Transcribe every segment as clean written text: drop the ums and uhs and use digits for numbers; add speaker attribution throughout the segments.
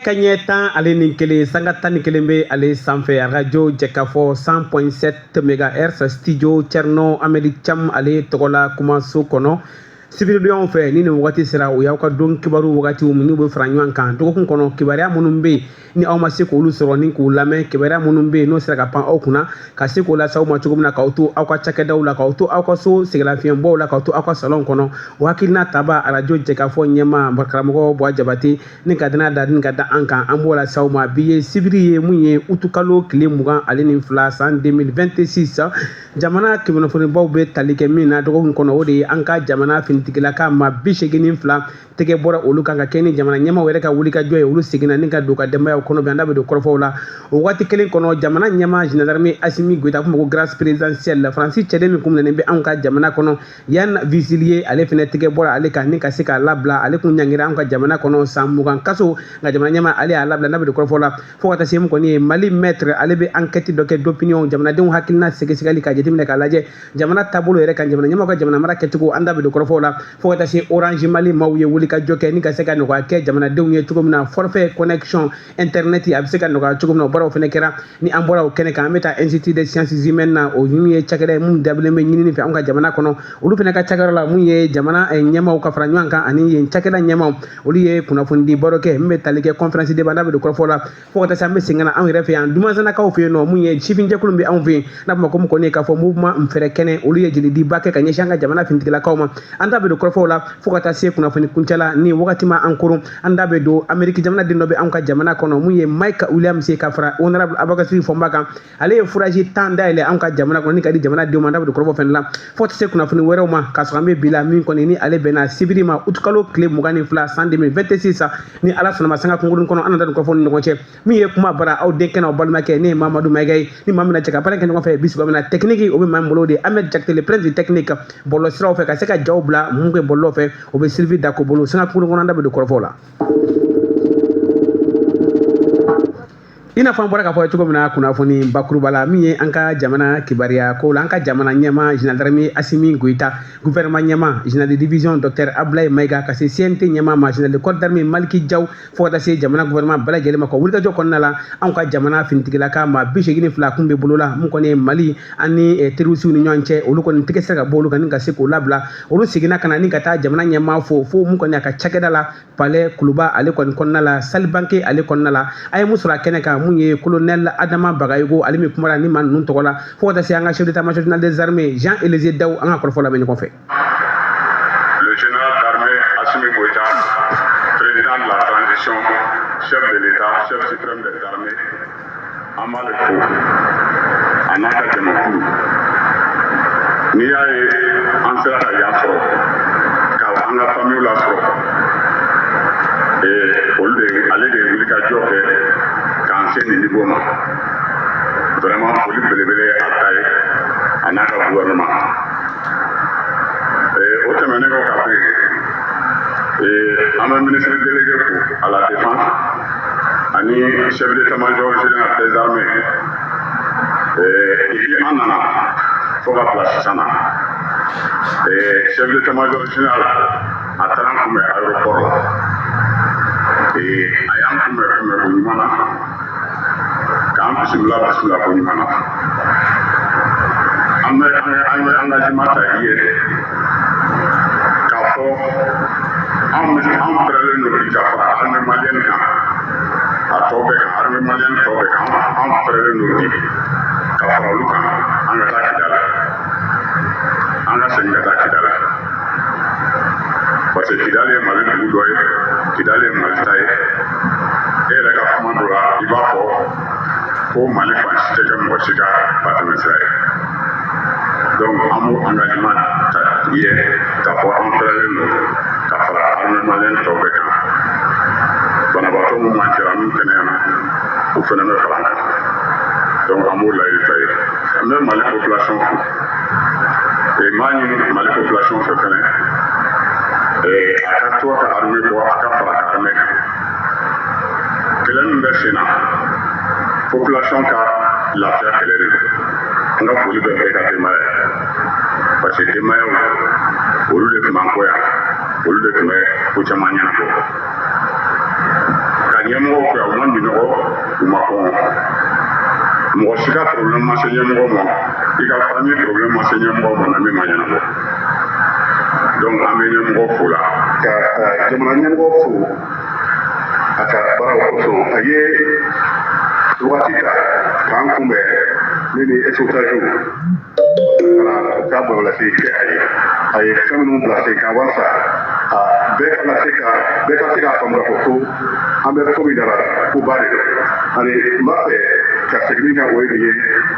Speaker 1: Kaɲɛ 11 sanga 11 bɛ ale sanfɛ, arajo Jɛkafɔ 100.7 mégahertz, studio Thierno Amedi Cham ale tɔgɔla kumaso kɔnɔ. Sibiridonyaw fɛ ni nin wagati sera, o y'aw ka don kibaru wagatiw minnu bɛ fara ɲɔgɔn kan dɔgɔkun kɔnɔ. Kibaruya minnu bɛ yen ni aw ma se k'olu sɔrɔ ni k'u lamɛn, kibaruya minnu bɛ yen n'o sera ka pan aw kunna, ka se k'o lase aw ma cogo min na, k'aw to aw ka cakɛdaw la, k'aw to aw ka so sɛgɛnlafiɲɛbɔw la, k'aw to aw ka salon kɔnɔ. O hakilina taba arajo Jɛkafɔ ɲɛma karamɔgɔ Buwa Jabate ni ka danaya da ni ka da an kan, an b'o lase aw ma. Bi ye sibiri ye, mun ye utukalo tile 22 san 2026. Jamana kunnafonibaw bɛ tali kɛ min na dɔgɔkun kɔnɔ, o de ye an ka jamana finitigilaka ma 82 tɛgɛ bɔra olu kan ka kɛ ni jamana ɲɛmaw yɛrɛ ka wulikajɔ ye. Olu seginna ni ka don ka denbayaw kɔnɔ bi. An da bɛ don kɔrɔfɔw la. O waati kelen kɔnɔ, jamana ɲɛma général d'armée Assimi Goïta kuma ko grâce présidentielle, Faransi cɛden min kun minɛnen bɛ anw ka jamana kɔnɔ, Yann Vezilier, ale fɛnɛ tɛgɛ bɔra ale kan ni ka se k'a labila. Ale kun ɲangira anw ka jamana kɔnɔ san 20 kaso, nka jamana ɲɛma ale y'a labila. N'a bɛ don kɔrɔfɔ la, fo ka taa se mun kɔni ye Mali maître, ale bɛ enquête dɔ kɛ d'opinion, jamanadenw hakilina sɛgɛsɛgɛli ka jateminɛ k'a lajɛ jamana taabolo yɛrɛ kan, jamana ɲɛmaw ka jamana mara kɛcogo. An da bɛ don kɔrɔfɔw la. Fo ka taa se Orange Mali maaw ye wulikajɔ kɛ ni ka se ka nɔgɔya kɛ jamanadenw ye cogo min na, forfait connexion internet a bɛ se ka nɔgɔya cogo min na, o baaraw fana kɛra. Ni an bɔra o kɛnɛ kan, an bɛ taa Institut des sciences humaines na, o min ye cakɛda ye mun dabilen bɛ ɲinini fɛ anw ka jamana kɔnɔ. Olu fana ka cakɛyɔrɔ la, mun ye jamana ɲɛmaw ka fara ɲɔgɔn kan ani yen cakɛda ɲɛmaw, olu ye kunnafonidi baro kɛ min bɛ tali kɛ conférence débat. N'a bɛ don kɔrɔfɔ la, fo ka taa se an bɛ segin ka na anw yɛrɛ fɛ yan, Dumansanakaw fɛ yen nɔ, mun ye sifinjɛkulu bɛ anw fɛ yen n'a fɔ ma ko mun kɔni ye k'a fɔ mouvement nfɛrɛ kɛnɛ, olu ye jelidiba kɛ ka ɲɛsin an ka jamana finitigilakaw ma. An da bɛ don kɔrɔfɔw la, fo ka taa se kunnafoni kuncɛ la. Ni wagati ma an koron, an da bɛ don Ameriki jamana den dɔ bɛ anw ka jamana kɔnɔ, mun ye Mike Williams ye, ka fara honorable Abakari Fɔnba kan. Ale ye forage 10 dayɛlɛ anw ka jamana kɔnɔ ni ka di jamanadenw ma. An da bɛ don kɔrɔfɔ fɛnɛ la, fo ka se kunnafoni wɛrɛw ma. K'a sɔrɔ an bɛ bi la min kɔni ni ale bɛnna sibiri ma, utukalo tile 22 san 2026. Ni Ala sɔnna ma, sanga kunkuruni kɔnɔ, an na da nin kɔrɔfɔ ni ɲɔgɔn cɛ. Min ye kuma bara, aw denkɛ n'aw balimakɛ, ne ye Mamadu Mayiga ye, ni maa min na cɛ ka baara kɛ ɲɔgɔn fɛ bi saba min na, technique o bɛ maa min bolo, de Ahmed Jakite, le prince technique. Bɔlɔlɔ siraw fɛ ka se ka jaw bila mun kɛ bɔlɔlɔ fɛ, o bɛ Sylvie Dako bolo. Sanga kunkuruni kɔnɔ, an da bɛ don kɔrɔfɔw la. I n'a fɔ an bɔra k'a fɔ cogo min na kunnafoni bakuruba la, min ye an ka jamana kibaruya ko la, an ka jamana ɲɛma général d'armée Assimi Goïta, gouvernement ɲɛma général de division docteur Abdoulaye Maïga, ka se CNT ɲɛma ma général de corps d'armée Maliki Diaw, fo ka taa se jamana gouvernement bɛɛ lajɛlen ma, ka wulikajɔ kɔnɔna la, anw ka jamana finitigilaka maa 82 kun bɛ bolo la, mun kɔni ye Mali ani terroristew ni ɲɔgɔn cɛ, olu kɔni tɛgɛ sera ka bɔ olu kan ni ka se k'o labila. Olu seginna ka na ni ka taa jamana ɲɛmaa fo fo mun kɔni a ka cakɛda la, palais Kuluba ale kɔni kɔnɔna la, salle banquet ale kɔnɔna la. A ye mun sɔrɔ a kɛnɛ kan, mun ye colonel Adama Bagayogo, ale min kumara ni maa ninnu tɔgɔ la, fo ka taa se an ka chef d'état-major général des armées Jean Élisée Dao. An ka kɔrɔfɔ lamɛn ɲɔgɔn fɛ.
Speaker 2: Le général d'armée Assimi Goïta, président de la transition, chef de l'État, chef suprême des armées, an b'ale fo a n'a ka jamakulu. N'i y'a ye an sera ka yan sɔrɔ, ka an ka famille lasɔrɔ, olu de, ale de ye wulikajɔ kɛ k'an se nin niveau ma. Vraiment, foli belebele a ta ye, a n'a ka gouvernement. O tɛmɛnen kɔ ka bɔ yen, an bɛ ministre délégué fo à la défense ani chef d'état-major général des armées. Depuis an nana fo ka bila sisan na, chef d'état-major général a taara an kunbɛn aéroport la. A y'an kunbɛn kunbɛn ko ɲuman na, k'an bisimila bisimila ko ɲuman na. An bɛ engagement ta i ye k'a fɔ anw bɛ anw pɛrɛlen don bi ka fara armée malienne kan, a tɔ bɛɛ kan, armée malienne tɔ bɛɛ kan. Anw pɛrɛlen don bi ka fara olu kan, an ka taa Kidali, an ka segin ka taa Kidali, parce que Kidali ye Mali dugu dɔ ye, Kidali ye Mali ta ye. E yɛrɛ ka kuma dɔ la, i b'a fɔ ko Mali fan si tɛ kɛ mɔgɔ si ka batɛmɛsira ye. Donc an b'o engagement ta i ye k'a fɔ an pɛrɛlen don ka fara armée malienne tɔ bɛɛ kan. Banabaatɔ minnu m'an cɛla n'u kɛnɛyana, u fana bɛ fara an kan. Donc an b'o layidu ta ye. An bɛ Mali population fo et m'a ɲini Mali population fɛ fɛnɛ, a ka to ka armée bɔ, a ka fara ka armée kan. Kɛlɛ min bɛ sen na, population ka lafiya kɛlɛ de don. An ka foli bɛ bɛɛ ka denbaya ye, parce que denbayaw olu de tun b'an kɔ yan, olu de tun bɛ ko caman ɲɛnabɔ ka ɲɛmɔgɔw fɛ, u ma minɔgɔ, u ma kɔngɔ. Mɔgɔ si ka problème ma se ɲɛmɔgɔ ma, i ka famille problème ma se ɲɛmɔgɔ ma na min ma ɲɛnabɔ. Donc an bɛ ɲɛmɔgɔ fo la.
Speaker 3: Ka jamana ɲɛmɔgɔ fo a ka baaraw kosɔn. A ye wagati ta k'an kunbɛn, ne ni ex-otagew, ka na u ka balolase kɛ a ye. A ye fɛn minnu bila sen kan walasa a bɛɛ ka se ka bɛɛ ka se k'a faamu k'a fɔ ko an bɛ ko min da la, ko ba de don. Ani n b'a fɛ ka segin min kan, o ye nin ye: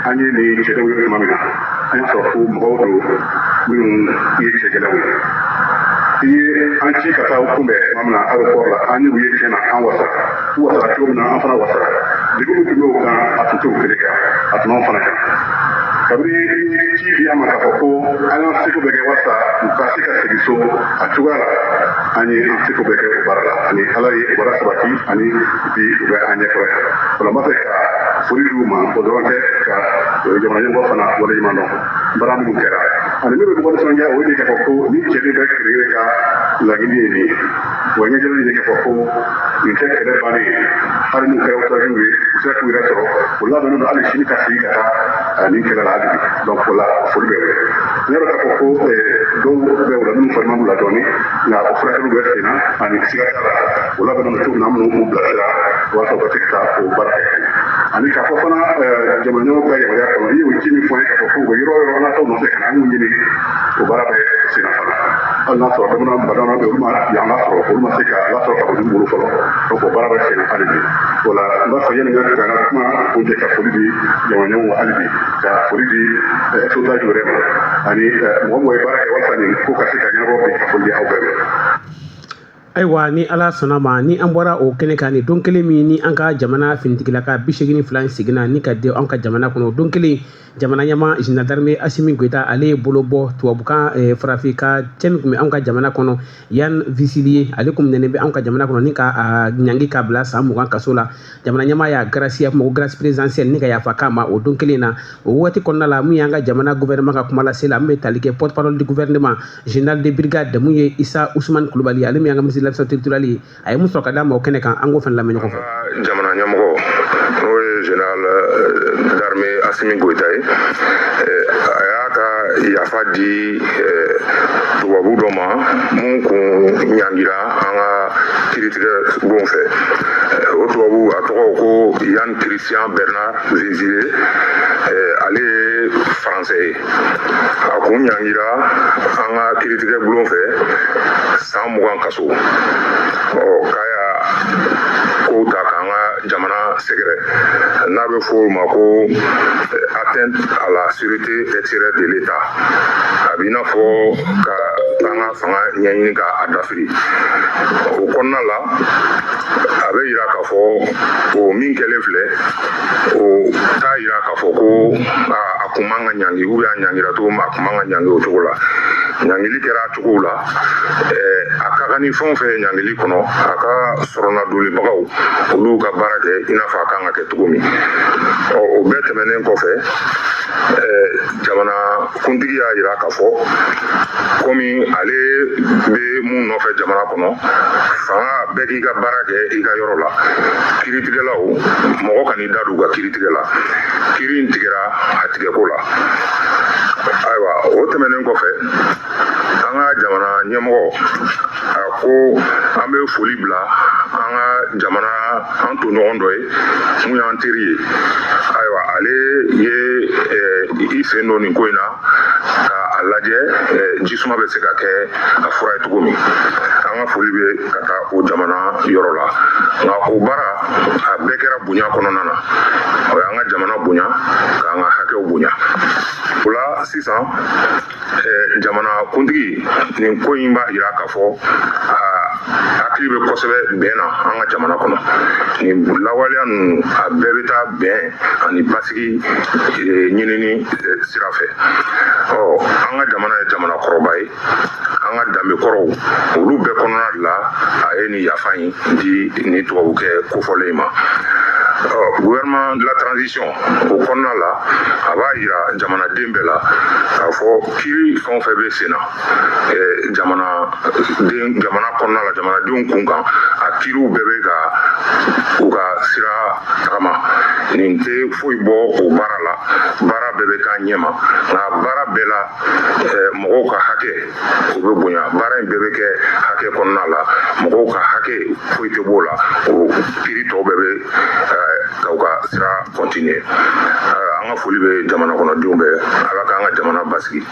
Speaker 3: an ye nin cɛdenw ye tuma min na, an y'a sɔrɔ ko mɔgɔw don minnu ye cɛgɛlɛw ye. I ye an ci ka taa u kunbɛn tuma min na aéroport la, an y'u ye, tiɲɛ na, an wasara. U wasara cogo min na, an fana wasara. Degun min tun bɛ o kan, a tun t'o kelen kan, a tun b'anw fana kan. Kabini i ye ci di an ma k'a fɔ ko an y'an seko bɛɛ kɛ walasa u ka se ka segin so a cogoya la, an ye an seko bɛɛ kɛ o baara la, ani Ala ye o baara sabati, ani bi u bɛ an ɲɛkɔrɔ yan. O la, n b'a fɛ ka foli di u ma. O dɔrɔn tɛ, ka jamana ɲɛmɔgɔ fana waleɲuman dɔn baara minnu kɛra. Ani min bɛ mɔgɔ nisɔndiya, o ye k'a fɔ ko ni cɛden bɛɛ kelen ka laɲini ye nin ye. Wa ɲɛjɛli ye k'a fɔ ko nin tɛ kɛlɛ bannen ye. Hali n'u kɛra otagew ye, u sera k'u yɛrɛ sɔrɔ, u labɛnnen don hali sini ka segin ka taa nin kɛlɛ la hali bi. Donc o la, foli bɛ wele. N y'a dɔn k'a fɔ ko dɔw bɛ o la minnu fari man la dɔɔni, nka o furakɛliw bɛ sen na, ani siga t'a la, o labɛnnen don cogo min na, an minnu k'u bilasira walasa u ka se ka taa o baara kɛ. Ani k'a fɔ fana, jamana ɲɛmɔgɔw ka yamaruya kɔnɔ, i y'o ci min fɔ an ye k'a fɔ ko u bɛ yɔrɔ o yɔrɔ, an ka taa u nɔfɛ ka na an k'u ɲini, o baara bɛ sen na fana. Hali n'a sɔrɔ bamanan badana bɛ, olu ma yan lasɔrɔ, olu ma se ka lasɔrɔ ka bɔ dugu bolo fɔlɔ. Donc o baara bɛ sen na hali bi. O la, n b'a fɔ yanni ka n ka kuma kuncɛ, ka foli di jamana ɲɛmɔgɔw hali bi, ka foli di ex-otage yɛrɛ ma, ani mɔgɔ mɔgɔ ye baara kɛ walasa nin ko ka se ka ɲɛnabɔ bi, ka foli di aw bɛɛ ma.
Speaker 1: Ayiwa, ni Ala sɔnna ma, ni an bɔra o kɛnɛ kan, ni don kelen min ni an ka jamana finitigilaka 82 seginna ni ka di an ka jamana kɔnɔ, don kelen jamana ɲɛma général d'armée Assimi Goïta, ale ye bolo bɔ tubabukan farafin ka cɛ min tun bɛ anw ka jamana kɔnɔ, Yann Vezilier. Ale kun minɛnen bɛ anw ka jamana kɔnɔ ni ka a ɲangi ka bila san 20 kaso la. Jamana ɲɛma y'a gracier, a fɔ ma ko grâce présidentielle, ni ka yafa k'a ma o don kelen na. O waati kɔnɔna la, mun y'an ka jamana gouvernement ka kuma lase la, min bɛ tali kɛ porte parole du gouvernement, général de brigade mun ye Issa Ousmane Coulibaly, ale min y'an ka ministre de l'administration territoriale ye, a ye mun sɔrɔ ka d'a ma o kɛnɛ kan, an k'o fana lamɛn ɲɔgɔn fɛ.
Speaker 4: Jamana ɲɛmɔgɔ, n'o ye général d'armée Assimi Goïta ye, a y'a ka yafa di tubabu dɔ ma mun kun ɲangira an ka kiiritigɛ bon fɛ. O tubabu, a tɔgɔ ko Yann Christian Bernard Vezilier, ale ye faransɛ ye. A kun ɲangira an ka kiiritigɛ bulon fɛ san 20 kaso. Ɔ k'a y'a kow ta k'an ka jamana sɛgɛrɛ, n'a bɛ fɔ o ma ko atteinte à la sûreté extérieure de l'État. A b'i n'a fɔ ka an ka fanga ɲɛɲini k'a dafiri. O kɔnɔna la, a bɛ yira k'a fɔ o min kɛlen filɛ, o t'a yira k'a fɔ ko a kun man ka ɲangi ou bien a ɲangira cogo min, a kun man ka ɲangi o cogo la. Ɲangili kɛra a cogo la. A ka kan ni fɛn o fɛn ye ɲangili kɔnɔ, a ka sɔrɔnadolibagaw, olu ka baara kɛ i n'a fɔ a kan ka kɛ cogo min. Ɔ, o bɛɛ tɛmɛnen kɔfɛ, jamana kuntigi y'a yira k'a fɔ komi ale bɛ mun nɔfɛ jamana kɔnɔ, fanga bɛɛ k'i ka baara kɛ i ka yɔrɔ la. Kiiritigɛlaw, mɔgɔ kan'i da don u ka kiiritigɛ la. Kiiri in tigɛra a tigɛko la. Ayiwa, o tɛmɛnen kɔfɛ, an ka jamana ɲɛmɔgɔ a ko an bɛ foli bila an ka jamana an toɲɔgɔn dɔ ye mun y'an teri ye. Ayiwa, ale ye i sen don nin ko in na ka a lajɛ jisuma bɛ se ka kɛ a fura ye cogo min. An ka foli bɛ ka taa o jamana yɔrɔ la. Nka o baara a bɛɛ kɛra bonya kɔnɔna na. O y'an ka jamana bonya, k'an ka hakɛw bonya. O la sisan, jamana kuntigi, nin ko in b'a yira k'a fɔ a hakili bɛ kosɛbɛ bɛn na an ka jamana kɔnɔ. Nin lawaleya ninnu, a bɛɛ bɛ taa bɛn ani basigi ɲinini sira fɛ. Ɔ, an ka jamana ye jamana kɔrɔba ye, an ka danbe kɔrɔw, olu bɛɛ kɔnɔna de la a ye nin yafa in di nin tubabukɛ kofɔlen in ma. Ɔ, gouvernement de la transition, o kɔnɔna la, a b'a yira jamanaden bɛɛ la k'a fɔ kiiri fɛn o fɛn bɛ sen na jamana den jamana kɔnɔna la, jamanadenw kun kan, a kiiriw bɛɛ bɛ ka u ka sira tagama. Nin tɛ foyi bɔ o baara la, baara bɛɛ bɛ k'a ɲɛma, nka baara bɛɛ la mɔgɔw ka hakɛ o bɛ bonya. Baara in bɛɛ bɛ kɛ hakɛ kɔnɔna la, mɔgɔw ka hakɛ foyi tɛ b'o la. O kiiri tɔw bɛɛ bɛ ka u ka sira continuer. An ka foli bɛ jamana kɔnɔdenw bɛɛ. Ala k'an ka jamana basigi.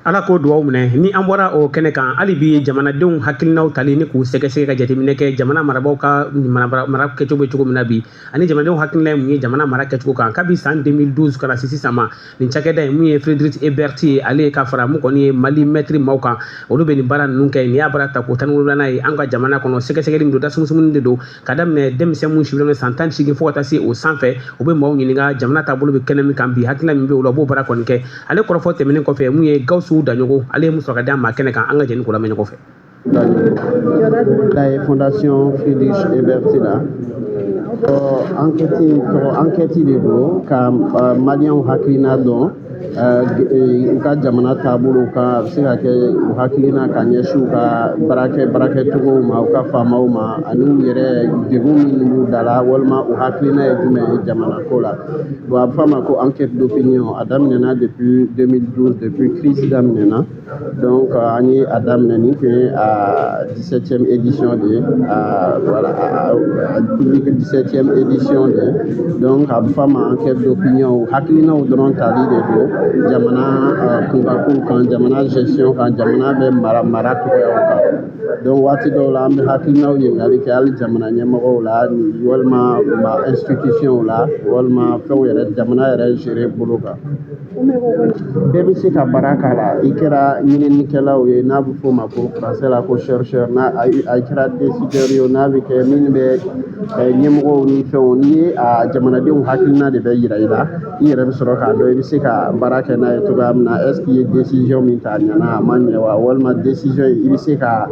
Speaker 1: Ala k'o duwawu minɛ. Ni an bɔra o kɛnɛ kan, hali bi jamanadenw hakilinaw tali ni k'u sɛgɛsɛgɛ ka jateminɛ kɛ jamana marabaaw ka mara kɛcogo bɛ cogo min na bi, ani jamanadenw hakilina ye mun ye jamana mara kɛcogo kan kabi san 2012 ka na se sisan ma. Nin cakɛda in, mun ye Friedrich Ebert ye, ale ka fara mun kɔni ye Mali mɛtiri maaw kan, olu bɛ nin baara ninnu kɛ. Nin y'a baara ta ko 17nan ye an ka jamana kɔnɔ. Sɛgɛsɛgɛli min don, dasumusumunni de don, ka daminɛ denmisɛn mun si bɛ san 18 fo ka taa se o sanfɛ. U bɛ maaw ɲininka jamana taabolo bɛ kɛnɛ min kan bi, hakilina min bɛ u la, u b'o baara kɔni kɛ. Ale kɔrɔfɔ tɛmɛnen kɔfɛ, mun ye Gawusu Daɲogo, ale ye mun sɔrɔ ka d'an ma kɛnɛ kan, an ka jɛni k'o lamɛn ɲɔgɔn fɛ.
Speaker 5: La ye Fondation Friedrich Ebert la. Enquête tɔgɔ, enquête de don ka Maliyɛnw hakilina dɔn u ka jamana taabolo kan. A bɛ se ka kɛ u hakilina ka ɲɛsin u ka baarakɛcogow ma, u ka faamaw ma, ani u yɛrɛ degun minnu b'u da la, walima u hakilina ye jumɛn ye jamana ko la. Bon, a bɛ fɔ a ma ko enquête d'opinion. A daminɛna depuis 2012, depuis crise daminɛna. Donc an ye a daminɛ, nin tun ye a 17e édition de ye. Voilà, a public 17e édition de ye. Donc a bɛ fɔ a ma enquête d'opinion. Hakilinaw dɔrɔn tali de don jamana kunkankow kan, jamana gestion kan, jamana bɛ mara cogoyaw kan. Donc waati dɔw la, an bɛ hakilinaw ɲininkali kɛ hali jamana ɲɛmɔgɔw la, walima ma institution la, walima fɛnw yɛrɛ, jamana yɛrɛ gérer bolo kan. Bɛɛ bɛ se ka baara k'a la. I kɛra ɲininikɛlaw ye, n'a bɛ f'o ma ko français la ko chercheur, n'a a kɛra décideur ye, n'a bɛ kɛ minnu bɛ ɲɛmɔgɔw ni fɛnw, n'i ye a jamanadenw hakilina de bɛ yira i la, i yɛrɛ bɛ sɔrɔ k'a dɔn i bɛ se ka baara kɛ n'a ye cogoya min na. Est ce que i ye décision min ta, a ɲɛna, a ma ɲɛ wa? Walima décision i bɛ se ka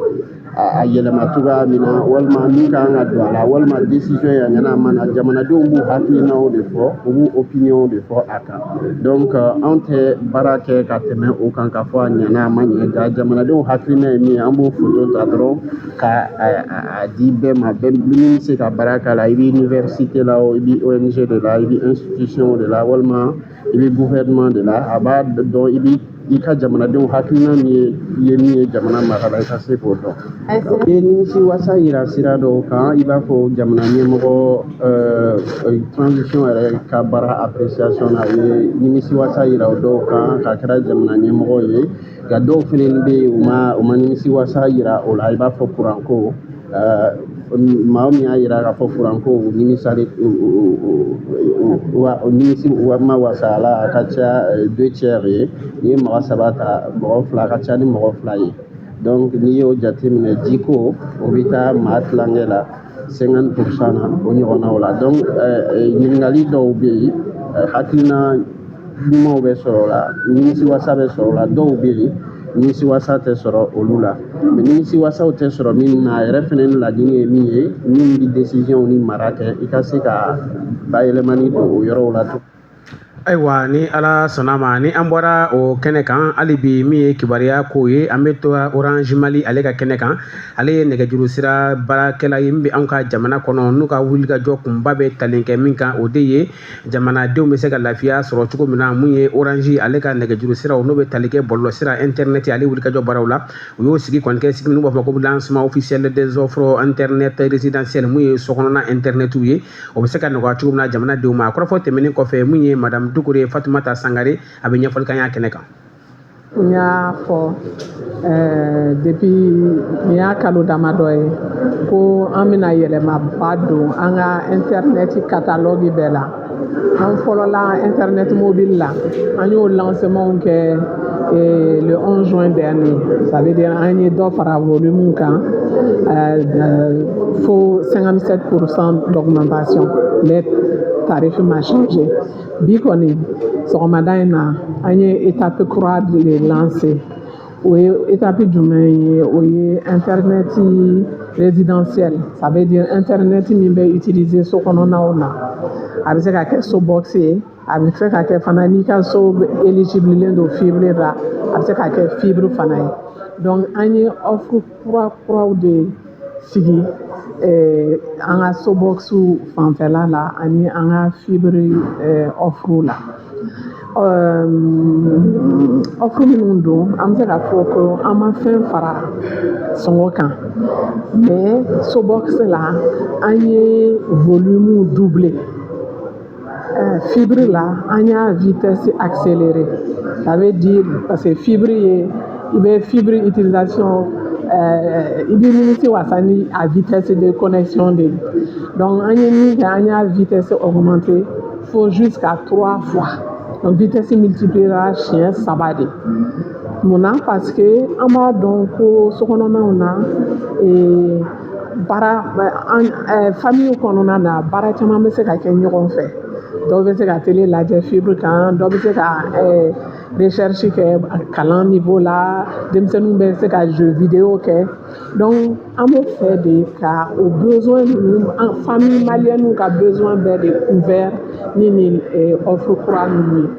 Speaker 5: a yɛlɛma cogoya min na, walima min kan ka don a la, walima décision ye a ɲɛna, a ma na. Jamanadenw b'u hakilinaw de fɔ, u b'u opinion de fɔ a kan. Donc anw tɛ baara kɛ ka tɛmɛ o kan k'a fɔ a ɲɛna, a ma ɲɛ, nka jamanadenw hakilina ye min ye, an b'o photo ta dɔrɔn ka a di bɛɛ ma. Bɛɛ min bɛ se ka baara k'a la, i bɛ université la o, i bɛ ONG de la, i bɛ institution de la, walima i bɛ gouvernement de la, a b'a dɔn i bɛ i ka jamanadenw hakilina min ye min ye jamana mara la, i ka se k'o dɔn. I ye nimisi wasa yira sira dɔw kan, i b'a fɔ jamana ɲɛmɔgɔ transition yɛrɛ ka baara appréciation na, u ye nimisi wasa yira o dɔw kan ka kɛra jamana ɲɛmɔgɔ ye. Nka dɔw fɛnɛ bɛ yen, u ma nimisi wasa yira o la, i b'a fɔ kuranko. Maa min y'a yira k'a fɔ kuranko, u nimisali wa nimisi ma wasa a la, a ka ca deux tiers ye. N'i ye mɔgɔ saba ta, mɔgɔ fila ka ca ni mɔgɔ fila ye. Donc n'i y'o jateminɛ, jiko, o bɛ taa maa tilankɛ la, 50% na, o ɲɔgɔnnaw la. Donc ɲininkali dɔw bɛ yen, hakilina ɲumanw bɛ sɔrɔ o la, nimisi wasa bɛ sɔrɔ o la. Dɔw bɛ yen, nimisi wasa tɛ sɔrɔ olu la. Mais nimisi wasaw tɛ sɔrɔ min na, a yɛrɛ fɛnɛ ni laɲini ye min ye, min bɛ décision ni mara kɛ, i ka se ka bayɛlɛmani don o yɔrɔw la.
Speaker 1: Ayiwa, ni Ala sɔnna ma, ni an bɔra o kɛnɛ kan, hali bi min ye kibaruya ko ye, an bɛ to Orange Mali ale ka kɛnɛ kan. Ale ye nɛgɛjuru sira baarakɛla ye min bɛ anw ka jamana kɔnɔ, n'u ka wulikajɔ kunba bɛ talen kɛ min kan, o de ye jamanadenw bɛ se ka lafiya sɔrɔ cogo min na. Mun ye Orange ale ka nɛgɛjuru siraw, n'o bɛ tali kɛ bɔlɔlɔ sira internet, ale wulikajɔ baaraw la, u y'o sigi kɔni kɛ, sigi n'u b'a fɔ ko lancement officiel des offres internet résidentiel, mun ye sokɔnɔna internet ye, o bɛ se ka nɔgɔya cogo min na jamanadenw ma. A kɔrɔfɔ tɛmɛnen kɔfɛ, mun ye madame Dukure Fatumata Sangare, a bɛ ɲɛfɔli k'an y'a kɛnɛ kan.
Speaker 6: N y'a fɔ depuis nin y'a kalo damadɔ ye ko an bɛna yɛlɛmaba don an ka internet catalogue bɛɛ la. An fɔlɔla internet mobile la, an y'o lancement kɛ le 11 juin dernier. Ça veut dire an ye dɔ fara volume kan fo 57% d'augmentation, mais tarif ma changé. Bi kɔni, sɔgɔmada in na, an ye étape kura de lancé. O ye étape jumɛn ye? O ye internet résidentiel, ça veut dire internet min bɛ utiliser so kɔnɔnaw na. A bɛ se ka kɛ so box ye, a bɛ se ka kɛ fana n'i ka so éligible don fibre la, a bɛ se ka kɛ fibre fana ye. Donc an ye offre kura kuraw de sigi an ka sobox fanfɛla la ani an ka fibre offre la. Offre minnu don, an bɛ se k'a fɔ ko an ma fɛn fara sɔngɔ kan, mais sobox la, an ye volume doubler. Fibre la, an y'a vitesse accélérée. Ça veut dire, parce que fibre ye, i bɛ fibre utilisation, i bɛ nimisi wasa ni a vitesse de connexion de ye. Donc an ye min kɛ, an y'a vitesse augmenter fo jusqu'à trois fois. Donc vitesse multipliera siɲɛ saba de. Munna? Parce que an b'a dɔn ko sokɔnɔnaw na, baara an famille kɔnɔna na, baara caman bɛ se ka kɛ ɲɔgɔn fɛ. Dɔw bɛ se ka télé lajɛ fibre kan, dɔ bɛ se ka recherche kɛ kalan niveau la, denmisɛnninw bɛ se ka jeu vidéo kɛ. Donc an bɛ fɛ de ka o besoin ninnu, famille malienne ka besoin bɛɛ de couvert ni nin offre kura ninnu ye.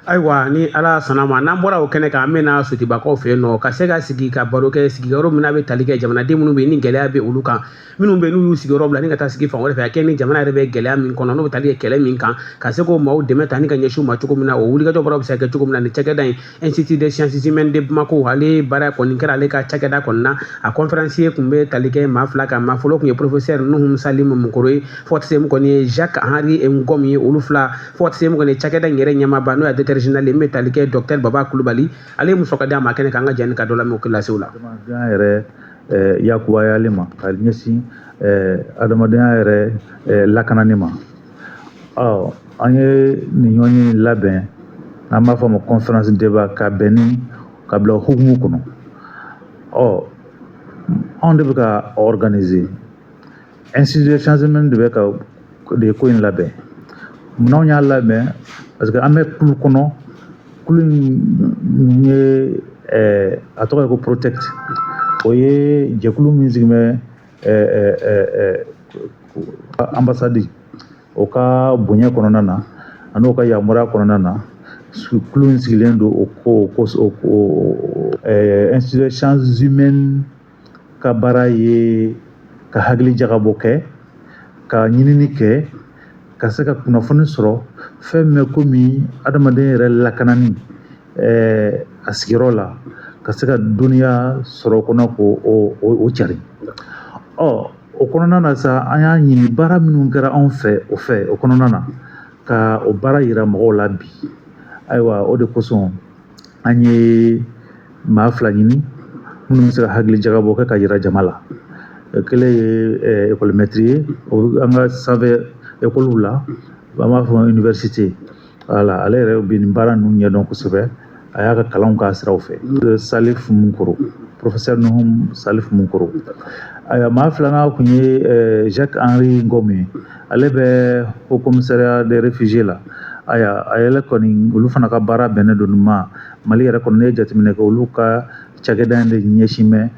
Speaker 1: Ayiwa, ni Ala sɔnna ma, n'an bɔra o kɛnɛ kan, an bɛna Sotibakaw fɛ yen nɔ ka se ka sigi ka baro kɛ sigiyɔrɔ min n'a bɛ tali kɛ jamanaden minnu bɛ yen ni gɛlɛya bɛ olu kan, minnu bɛ yen n'u y'u sigiyɔrɔ bila ni ka taa sigi fan wɛrɛ fɛ, a kɛ ni jamana yɛrɛ bɛ gɛlɛya min kɔnɔ, n'o bɛ tali kɛ kɛlɛ min kan, ka se k'o maaw dɛmɛ ta ni ka ɲɛsin u ma cogo min na. O wulikajɔ baaraw bɛ se ka kɛ cogo min na, ni cakɛda in, Institut des sciences humaines de Bamako, ale baara kɔni kɛra ale ka cakɛda kɔni na. A conférencier tun bɛ tali kɛ maa fila kan. Maa fɔlɔ tun ye professeur Nuhum Salim Mukoro ye, fo ka se min kɔni ye Jacques Henri Ngom ye. Olu fila, fo ka se min kɔni ye cakɛda in yɛrɛ ɲɛmaaba, n'o ye directeur général ye, min bɛ tali kɛ docteur Baba Kulubali, ale ye musaka di a ma kɛnɛ kan. An ka jɛni ka dɔ lamɛn o lasew la.
Speaker 7: Adamadenya yɛrɛ yakubayali ma ka ɲɛsin adamadenya yɛrɛ lakanani ma. Ɔ, an ye nin ɲɔgɔn ye labɛn, n'an b'a fɔ a ma conférence débat, ka bɛn ni ka bila hukumu kɔnɔ. Ɔ, anw de bɛ ka organiser, Institut de sciences humaines de bɛ ka de ye ko in labɛn. Munna anw y'a labɛn? Parce que an bɛ kulu kɔnɔ, kulu in ye a tɔgɔ ye ko Protect. O ye jɛkulu min sigi bɛ ambassade o ka bonya kɔnɔna na, a n'o ka yamaruya kɔnɔna na. Kulu in sigilen don o ko o Institut de sciences humaines ka baara ye ka hakili jagabɔ kɛ, ka ɲinini kɛ, ka se ka kunnafoni sɔrɔ fɛn min bɛ komi adamaden yɛrɛ lakanani a sigiyɔrɔ la, ka se ka dɔnniya sɔrɔ o kɔnɔ k'o o cari. Ɔ, o kɔnɔna na sa, an y'a ɲini baara minnu kɛra anw fɛ o fɛ o kɔnɔna na, ka o baara yira mɔgɔw la bi. Ayiwa, o de kosɔn an ye maa fila ɲini minnu bɛ se ka hakili jagabɔ kɛ ka yira jama la. Kelen ye école maître ye an ka sanfɛ ekɔliw la, an b'a fɔ université. Voilà, ale yɛrɛ bɛ nin baara ninnu ɲɛdɔn kosɛbɛ, a y'a ka kalanw k'a siraw fɛ. Salif Munkoro, professeur Nuhum Salif Munkoro. Ayiwa, maa filanan tun ye Jacques Henri Ngom ye, ale bɛ Haut Commissariat des réfugiés la. Ayiwa, a yɛrɛ kɔni, olu fana ka baara bɛnnen don nin ma. Mali yɛrɛ kɔnɔ, ne ye jateminɛ kɛ, olu ka cakɛda in de ɲɛsin bɛ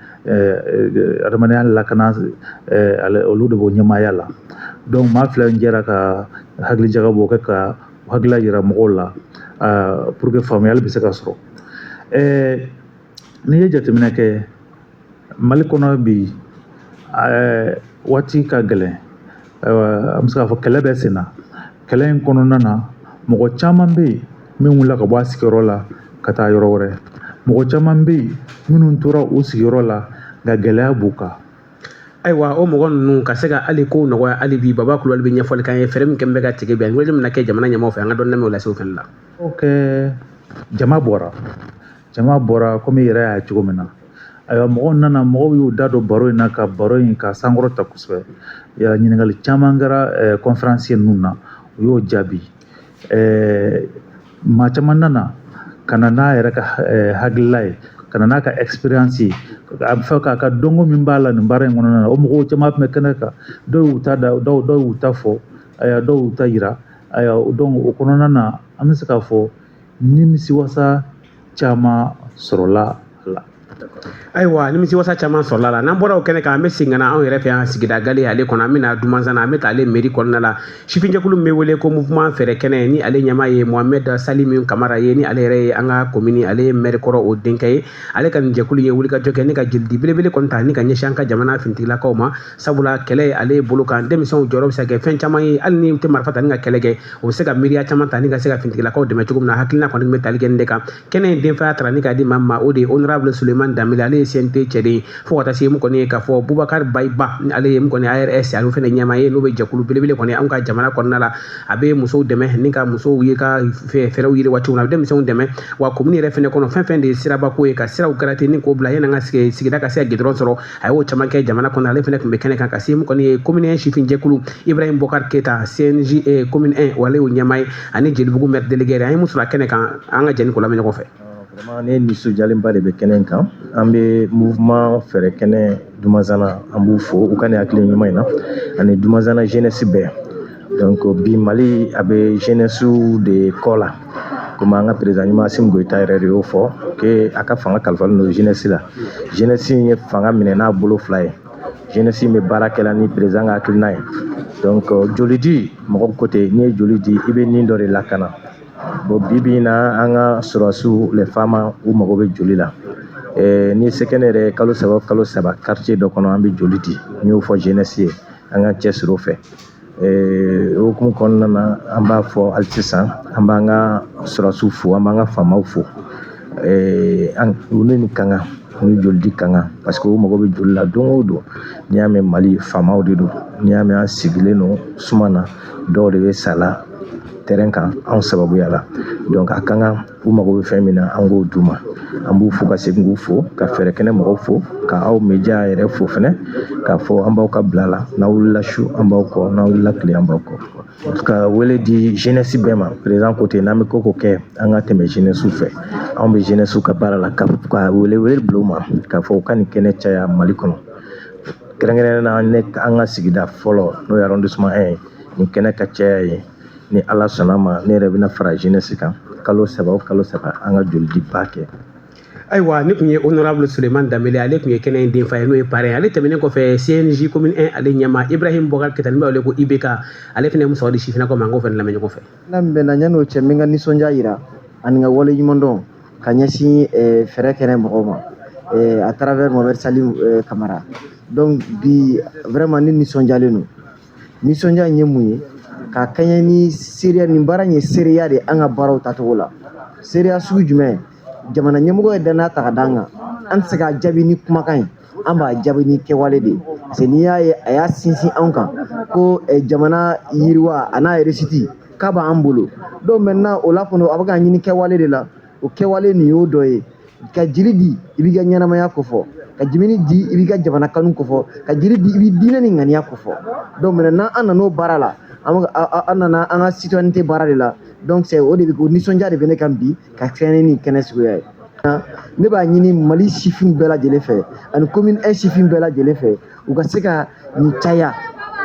Speaker 7: adamadenya lakana, olu de b'o ɲɛmaaya la. Donc maa fila in jɛra ka hakili jagabɔ kɛ ka hakilila yira mɔgɔw la pour que faamuyali bɛ se ka sɔrɔ. N'i ye jateminɛ kɛ Mali kɔnɔ bi, waati ka gɛlɛn. Ayiwa, an bɛ se k'a fɔ kɛlɛ bɛ sen na. Kɛlɛ in kɔnɔna na, mɔgɔ caman bɛ yen min wulila ka bɔ a sigiyɔrɔ la ka taa yɔrɔ wɛrɛ. Mɔgɔ caman bɛ yen minnu tora u sigiyɔrɔ la, nka gɛlɛya b'u kan.
Speaker 1: Ayiwa, o mɔgɔ ninnu ka se ka hali kow nɔgɔya hali bi, Baba Kulubali bɛ ɲɛfɔli k'an ye fɛɛrɛ min kɛ bɛ ka tigɛ bi, ani wele min na kɛ jamana ɲɛmaaw fɛ. An ka dɔnni lamɛn o lasew fɛnɛ la.
Speaker 7: O kɛ, jama bɔra komi i yɛrɛ y'a ye cogo min na. Ayiwa, mɔgɔw nana, mɔgɔw y'u da don baro in na, ka baro in ka sankɔrɔta kosɛbɛ. Ɲininkali caman kɛra conférencier ninnu na, u y'o jaabi. Maa caman nana ka na n'a yɛrɛ ka hakilila ye, ka na n'a ka expérience ye, a bɛ fɛ k'a ka dɔnko min b'a la nin baara in kɔnɔna na. O mɔgɔw caman tun bɛ kɛnɛ kan. Dɔw y'u ta da, dɔw y'u ta fɔ, ayiwa, dɔw y'u ta yira. Ayiwa, donc o kɔnɔna na, an bɛ se k'a fɔ nimisiwasa caman sɔrɔla a la.
Speaker 1: Ayiwa, nimisi wasa caman sɔrɔla la. N'an bɔra o kɛnɛ kan, an bɛ segin ka na anw yɛrɛ fɛ yan, sigida gale ale kɔnɔ. An bɛna Dumanzana, an bɛ taa ale mairie kɔnɔna la. Sifinjɛkulu min bɛ wele ko Mouvement Fɛɛrɛ Kɛnɛ, ni ale ɲɛmaa ye Mohamed Salim Kamara ye, ni ale yɛrɛ ye an ka commune ale ye maire kɔrɔ, o denkɛ ye. Ale ka nin jɛkulu ye wulikajɔ kɛ ni ka jolidi belebele kɔni ta ni ka ɲɛsin an ka jamana finitigilakaw ma, sabula kɛlɛ ale bolo kan, denmisɛnw jɔyɔrɔ bɛ se ka kɛ fɛn caman ye. Hali ni u tɛ marifa ta ni ka kɛlɛ kɛ, u bɛ se ka miiriya caman ta ni ka se ka finitigilakaw dɛmɛ cogo min na. Hakilina kɔni bɛ tali kɛ nin de kan. Kɛnɛ in denfaya tara ni k'a di maa ma, o de ye honorable Suleiman Danbele, ale ye CNT cɛden ye. Fo ka taa se mun kɔni ye k'a fɔ Bubakar Bayiba, ale ye mun kɔni ARS, ale fana ɲɛmaa ye, n'o bɛ jɛkulu belebele kɔni anw ka jamana kɔnɔna la. A bɛ musow dɛmɛ ni ka musow ye ka fɛɛrɛw yiriwa cogo min na, a bɛ denmisɛnw dɛmɛ. Wa commune yɛrɛ fana kɔnɔ, fɛn fɛn de ye sirabako ye, ka siraw garanti ni k'o bila yanni an ka sigida ka se ka goudron sɔrɔ, a y'o caman kɛ jamana kɔnɔ. Ale fana tun bɛ kɛnɛ kan. Ka se mun kɔni ye commune sifin jɛkulu, Ibrahim Bokar Keta, CNJ commune 1, o ale y'o ɲɛmaa ye, ani Jelibugu maire délégué. An ye mun sɔrɔ a kɛnɛ kan? An ka jɛni k'o lamɛn ɲɔgɔn fɛ.
Speaker 8: Vraiment, ne nisɔndiyalenba de bɛ kɛnɛ in kan. An bɛ Mouvement Fɛɛrɛ Kɛnɛ Dumazana, an b'u fo u ka nin hakili ɲuman in na, ani Dumazana jeunesse bɛɛ. Donc bi, Mali a bɛ jeunesse de kɔ la, komi an ka président ɲuman Assimi Goïta yɛrɛ de y'o fɔ ke a ka fanga kalifalen don jeunesse la. Jeunesse in ye fanga minɛ n'a bolo fila ye. Jeunesse in bɛ baara kɛla ni président ka hakilina ye. Donc joli di mɔgɔw ko ten, n'i ye joli di, i bɛ nin dɔ de lakana. Bon, bi bi in na, an ka sɔrɔdasiw, les FAMa, u mago bɛ joli la. Ni se kɛ ne yɛrɛ, kalo saba kalo saba, quartier dɔ kɔnɔ, an bɛ joli di. N y'o fɔ jeunesse ye, an ka cɛsiri o fɛ. O hukumu kɔnɔna na, an b'a fɔ hali sisan, an b'an ka sɔrɔdasiw fo, an b'an ka faamaw fo. An u ni nin ka kan, u ni joli di ka kan, parce que u mago bɛ joli la don o don. N'i y'a mɛn Mali, faamaw de don. N'i y'a mɛn an sigilen don suma na, dɔw de bɛ sa la terrain kan anw sababuya la. Donc a ka kan, u mago bɛ fɛn min na, an k'o d'u ma. An b'u fo, ka segin k'u fo, ka fɛɛrɛ kɛnɛ mɔgɔw fo, ka aw média yɛrɛ fo fɛnɛ, k'a fɔ an b'aw ka bila la. N'aw wulila su, an b'aw kɔ, n'aw wulila tile, an b'aw kɔ. Ka wele di jeunesse bɛɛ ma. Président ko ten, n'an bɛ ko ko kɛ, an ka tɛmɛ jeunesse fɛ. Anw bɛ jeunesse ka baara la, ka wele wele bila u ma, k'a fɔ u ka nin kɛnɛ caya Mali kɔnɔ, kɛrɛnkɛrɛnnenya na ne an ka sigida fɔlɔ, n'o ye arrondissement 1 ye. Nin kɛnɛ ka caya ye. Ni Ala sɔnna ma, ne yɛrɛ bɛna fara jeunesse kan, kalo saba o kalo saba, an ka jolidiba kɛ.
Speaker 1: Ayiwa, ne tun ye honorable Suleiman Danbele, ale tun ye kɛnɛ in denfa ye, n'o ye parrain. Ale tɛmɛnen kɔfɛ, CNJ commune 1, ale ɲɛma Ibrahim Bokar Keita, ni b'a wele ko IBK, ale fana ye muso di sifinnakaw ma. An k'o fana lamɛn ɲɔgɔn fɛ.
Speaker 5: N'a min bɛ na, yan'o cɛ, n bɛ n ka nisɔndiya yira ani n ka waleɲuman dɔn ka ɲɛsin fɛɛrɛ kɛnɛ mɔgɔw ma à travers Mohamed Salim Kamara. Donc bi, vraiment, ne nisɔndiyalen don. Nisɔndiya in ye mun ye? Ka kɛɲɛ ni seereya, nin baara in ye seereya de an ka baaraw tacogo la. Seereya sugu jumɛn? Jamana ɲɛmɔgɔ ye danaya ta ka d'an kan, an tɛ se k'a jaabi ni kumakan ye, an b'a jaabi ni kɛwale de ye. Parce que n'i y'a ye a y'a sinsin anw kan ko jamana yiriwa a n'a réussite k'a b'an bolo, donc maintenant o la kɔni, a bɛ k'a ɲini kɛwale de la. O kɛwale nin y'o dɔ ye. Ka jeli di, i b'i ka ɲɛnamaya kofɔ. Ka jimini di, i b'i ka jamana kanu kofɔ. Ka jeli di, i b'i diinɛ ni ŋaniya kofɔ. Donc maintenant, an nan'o baara la, an nana an ka citoyenneté baara de la. Donc c'est o de bɛ o nisɔndiya de bɛ ne kan bi ka kɛɲɛ ni nin kɛnɛ suguya ye. Ne b'a ɲini Mali sifin bɛɛ lajɛlen fɛ ani commune 1 sifin bɛɛ lajɛlen fɛ, u ka se ka nin caya,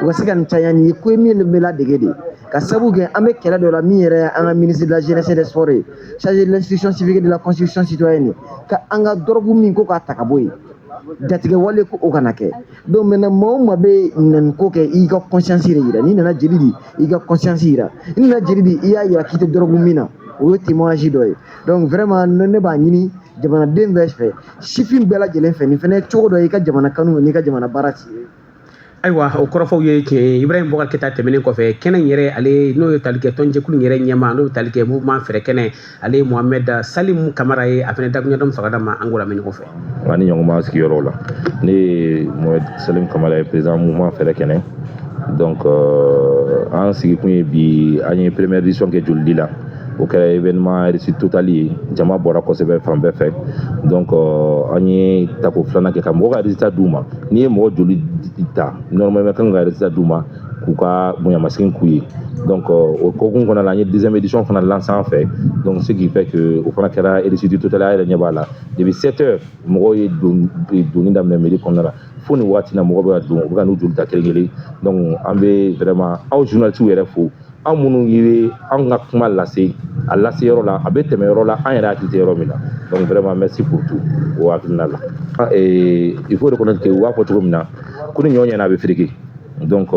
Speaker 5: u ka se ka nin caya. Nin ye ko ye min bɛ ladege de, ka sabu kɛ an bɛ kɛlɛ dɔ la min yɛrɛ ye an ka ministre de la Jeunesse et des Sports ye, chargé de l'instruction civique et de la construction citoyenne, ka an ka drogue min ko k'a ta ka bɔ yen, jatigɛ wale ko o kana kɛ. Donc maintenant, maa o maa bɛ nin ko kɛ, i ka conscience de yira. N'i nana jeli di, i ka conscience yira. N'i nana jeli di, i y'a yira k'i tɛ drogue min na, o ye témoignage dɔ ye. Donc vraiment, ne b'a ɲini jamanaden bɛɛ fɛ, sifin bɛɛ lajɛlen fɛ, nin fana ye cogo dɔ ye i ka jamana kanu n'i ka jamana baara ci.
Speaker 1: Ayiwa, o kɔrɔfɔw ye tiɲɛ ye. Ibrahim Bokar Keita tɛmɛnen kɔfɛ, kɛnɛ in yɛrɛ, ale n'o ye tali kɛ tɔnjɛkulu yɛrɛ ɲɛma, n'o ye tali kɛ Mouvement Fɛɛrɛ Kɛnɛ, ale ye Mohamed Salim Kamara ye. A fana dakuɲɛ dɔ sɔrɔ ma, an k'o lamɛn ɲɔgɔn fɛ.
Speaker 9: Nka ni ɲɔgɔn sigiyɔrɔ la, ne ye Mohamed Salim Kamara ye, président Mouvement Fɛɛrɛ Kɛnɛ. Donc an sigikun ye bi, an ye première édition kɛ jolidi la. O kɛra événement réussite totale ye, jama bɔra kosɛbɛ fan bɛɛ fɛ. Donc an ye tako filanan kɛ ka mɔgɔ ka résultat d'u ma. N'i ye mɔgɔ joli ta, normalement kan ka résultat d'u ma k'u ka bonyamasegin k'u ye. Donc o hokumu kɔnɔna la, an ye deuxième édition fana lancé an fɛ. Donc ce qui fait que o fana kɛra réussite totale. A yɛrɛ ɲɛ b'a la, depuis 7 heures mɔgɔw ye donni daminɛ mairie kɔnɔna la, fo nin waati na mɔgɔ bɛ ka don, u bɛ ka n'u joli ta kelen kelen. Donc an bɛ vraiment aw journalistes yɛrɛ fo, aw minnu ye anw ka kuma lase. A lase yɔrɔ la, a bɛ tɛmɛ yɔrɔ la, an yɛrɛ hakili tɛ yɔrɔ min na. Donc vraiment, merci pour tout o hakilina la. Et il faut reconnaître que u b'a fɔ cogo min na ko ni ɲɔ ɲɛna, a bɛ fereke. Donc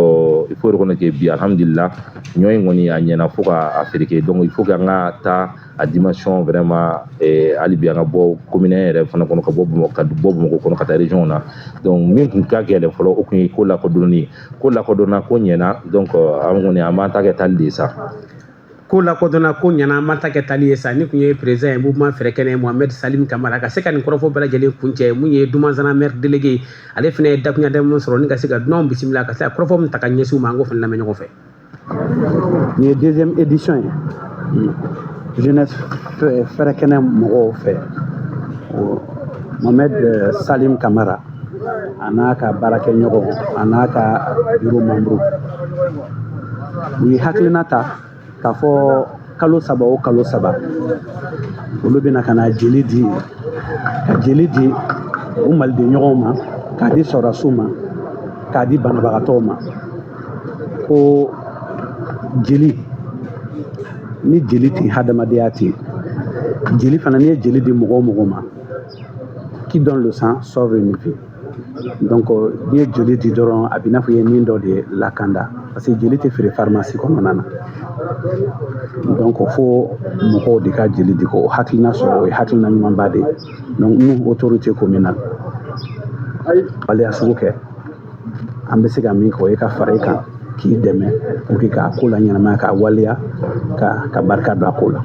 Speaker 9: il faut reconnaître que bi, alhamdulillah, ɲɔ in kɔni a ɲɛna fo k'a fereke. Donc il faut que an ka taa a dimension vraiment hali bi an ka bɔ commune yɛrɛ fana kɔnɔ, ka bɔ Bamakɔ, ka bɔ Bamakɔ kɔnɔ ka taa région na. Donc min kun ka gɛlɛn fɔlɔ, o kun ye ko lakodɔnni ye. Ko lakodɔnna, ko ɲɛna. Donc an kɔni an b'an ta kɛ tali de ye sa.
Speaker 1: Ko lakodɔnna, ko ɲana, an b'an ta kɛ tali ye sa. Ni kun ye président ye mouvement fɛrɛ kɛnɛ, Mohamed Salim Kamara, ka se ka nin kɔrɔfɔ bɛɛ lajɛlen kuncɛ. Mun ye Dumanzana maire délégué, ale fana ye dakunya dama sɔrɔ ni ka se ka dunanw bisimila, ka se ka kɔrɔfɔ min ta ka ɲɛsin u ma, an k'o fana lamɛn ɲɔgɔn fɛ.
Speaker 5: Nin ye deuxième édition ye jeunesse fɛrɛ kɛnɛ mɔgɔw fɛ. Mohamed Salim Kamara a n'a ka baarakɛɲɔgɔn, a n'a ka bureau membre, u ye hakilina ta k'a fɔ kalo 3 o kalo 3, olu bɛna ka na jeli di, ka jeli di u maliden ɲɔgɔnw ma, k'a di sɔrɔdasiw ma, k'a di banabagatɔw ma. Ko jeli, ni jeli tɛ, hadamadenya tɛ. Jeli fana, n'i ye jeli di mɔgɔ o mɔgɔ ma, qui donne le sang sauve une vie. Donc n'i ye jeli di dɔrɔn, a b'i n'a fɔ i ye nin dɔ de lakanda, parce que jeli tɛ feere pharmacie kɔnɔna na. Donc fo mɔgɔw de ka jeli di, k'o hakilina sɔrɔ, o ye hakilina ɲumanba de ye. Donc nous, autorité communale, waleya sugu kɛ, an bɛ se ka min kɛ, o ye ka fara i kan k'i dɛmɛ pour que k'a ko la ɲɛnamaya, k'a waleya, ka barika don a ko la.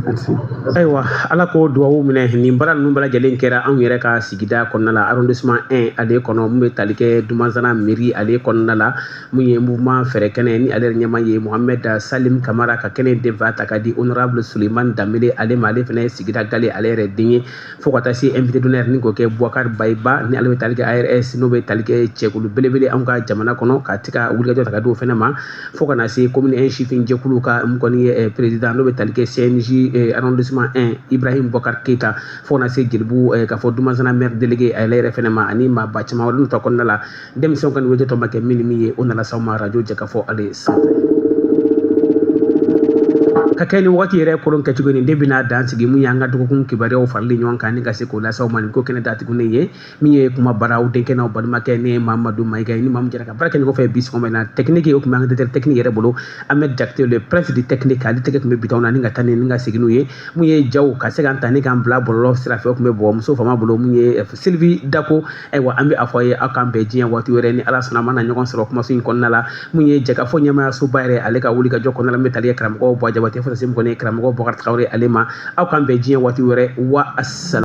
Speaker 5: Merci.
Speaker 1: Ayiwa, Ala ko duwawu minɛ. Nin baara ninnu bɛɛ lajɛlen kɛra anw yɛrɛ ka sigida kɔnɔna la, arrondissement 1 ale kɔnɔ, mun bɛ tali kɛ Dumanzana mairie ale kɔnɔna la. Mun ye mouvement fɛrɛ kɛnɛ ni ale yɛrɛ ɲɛma ye Mohamed Salim Kamara, ka kɛnɛ denfa ta ka di honorable Suleiman Danbele ale ma, ale fana ye sigida gale ale yɛrɛ den ye, fo ka taa se invité d'honneur ni k'o kɛ Boubacar Bayiba ni ale bɛ tali kɛ ARS, n'o bɛ tali kɛ cɛkulu belebele anw ka jamana kɔnɔ, ka ti ka wulikajɔ ta ka di o fana ma, fo ka na se commune 1 sifin jɛkulu ka mun kɔni ye président, n'o bɛ tali kɛ CNJ arrondissement 1, Ibrahim Bokar Keita, fo ka na se Jelibu k'a fɔ Dumanzana maire délégué ale yɛrɛ fana ma, ani maaba caman wɛrɛ n'u ta kɔnɔna la. Denmisɛnw ka nin wele tɔ ma kɛ min ni min ye, o nana s'aw ma radio Jɛkafɔ ale sanfɛ ka kɛ ni waati yɛrɛ kolon kɛcogo nin de bɛna dan sigi. Mun y'an ka dɔgɔkun kibaruyaw farali ɲɔgɔn kan ni ka se k'o lase aw ma, nin ko kɛnɛ datuguni ye min ye kuma bara aw denkɛ n'aw balimakɛ, ne ye Mamadu Mayiga ye, ni maa min jɛra ka baara kɛ ɲɔgɔn fɛ bi sɔgɔma in na. Technique, o tun bɛ an ka directeur technique yɛrɛ bolo, Ahmed Jakite, le prince du technique, ale tɛgɛ tun bɛ bitɔn na ni ka taa ni ka segin n'u ye. Mun ye jaw ka se k'an ta ni k'an bila bɔlɔlɔ sira fɛ, o tun bɛ bɔ muso fama bolo, mun ye Sylvie Dako. Ayiwa, an bɛ a fɔ a ye aw k'an bɛn diɲɛ waati wɛrɛ, ni Ala sɔnna a ma na ɲɔgɔn sɔrɔ kumaso in kɔnɔna la. Mun ye Jɛkafɔ ɲɛmaayasoba yɛrɛ ale ka wuli ka jɔ kɔnɔna la, min bɛ tali kɛ karamɔgɔ Buwa Jabate, fo ka se mun kɔni ye karamɔgɔ Bɔkari Tarawele ale ma. Aw k'an bɛn diɲɛ waati wɛrɛ wa.